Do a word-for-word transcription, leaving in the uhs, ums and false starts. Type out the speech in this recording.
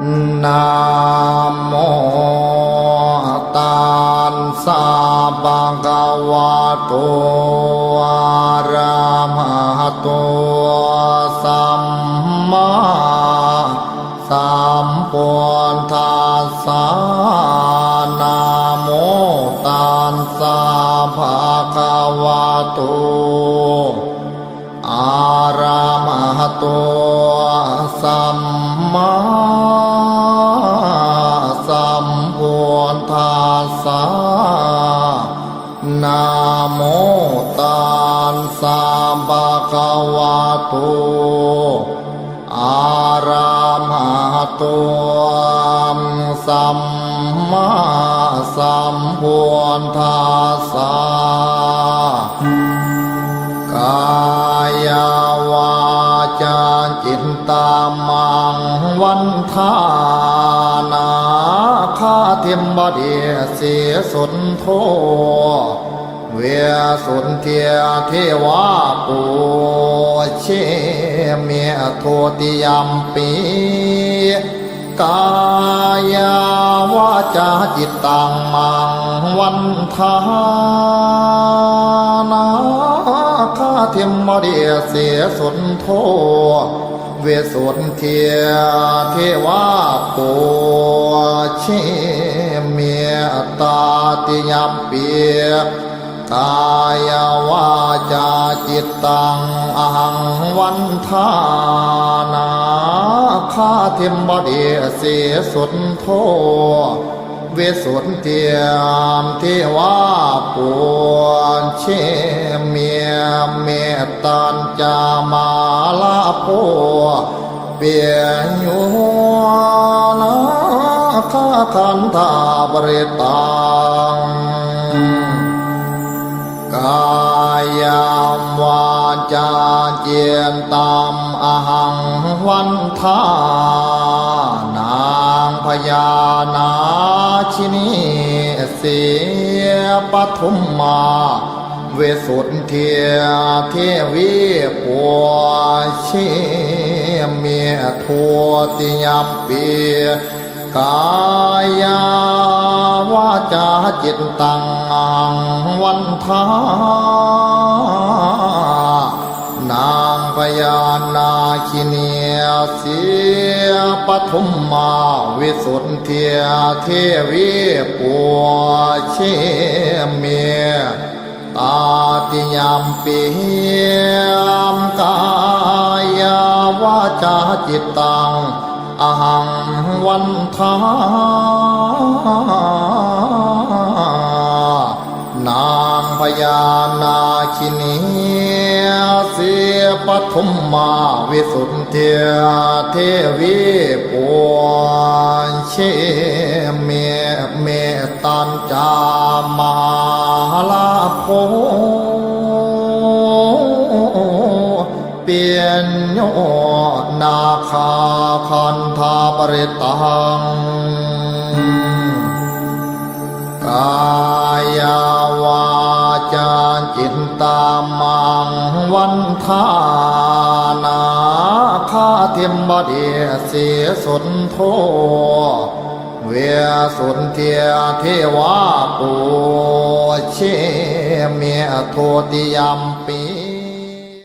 Namo tassa bhagavato arahato sammāsambuddhassa. Namo tassa bhagavato arahato sammāsambuddhassa. Namo tassa bhagavato arahato sammāsambuddhassa. Kāyavācācittaṃ maṅgalaṃ, dānādhipadā sīsuddho visuddhijīvasappo. Dutiyampi kāyavācācittaṃ maṅgalaṃ, dānādhipadā sīsuddho visuddhijīvasappo. Tatiyampi kāyavācācittaṃ maṅgalaṃ, dānādhipadā sīsuddho visuddhijīvasappo. Mettañca mārabho bhiyyo nāgagandhabbo parittaṃ. Kāyavācācittaṃ maṅgalaṃ, dānādhipadā sīsuddho visuddhijīvasappo. Dutiyampi kāyavācācittaṃ maṅgalaṃ, dānādhipadā sīsuddho visuddhijīvasappo. Tatiyampi kāyavācācittaṃ maṅgalaṃ, dānādhipadā sīsuddho visuddhijīvasappo. Mettañca mārabho bhiyyo nāgagandhabbo parittaṃ. Kāyavācācittaṃ maṅgalaṃ, dānādhipadā sīsuddho visuddhijīvasappo. Dutiyampi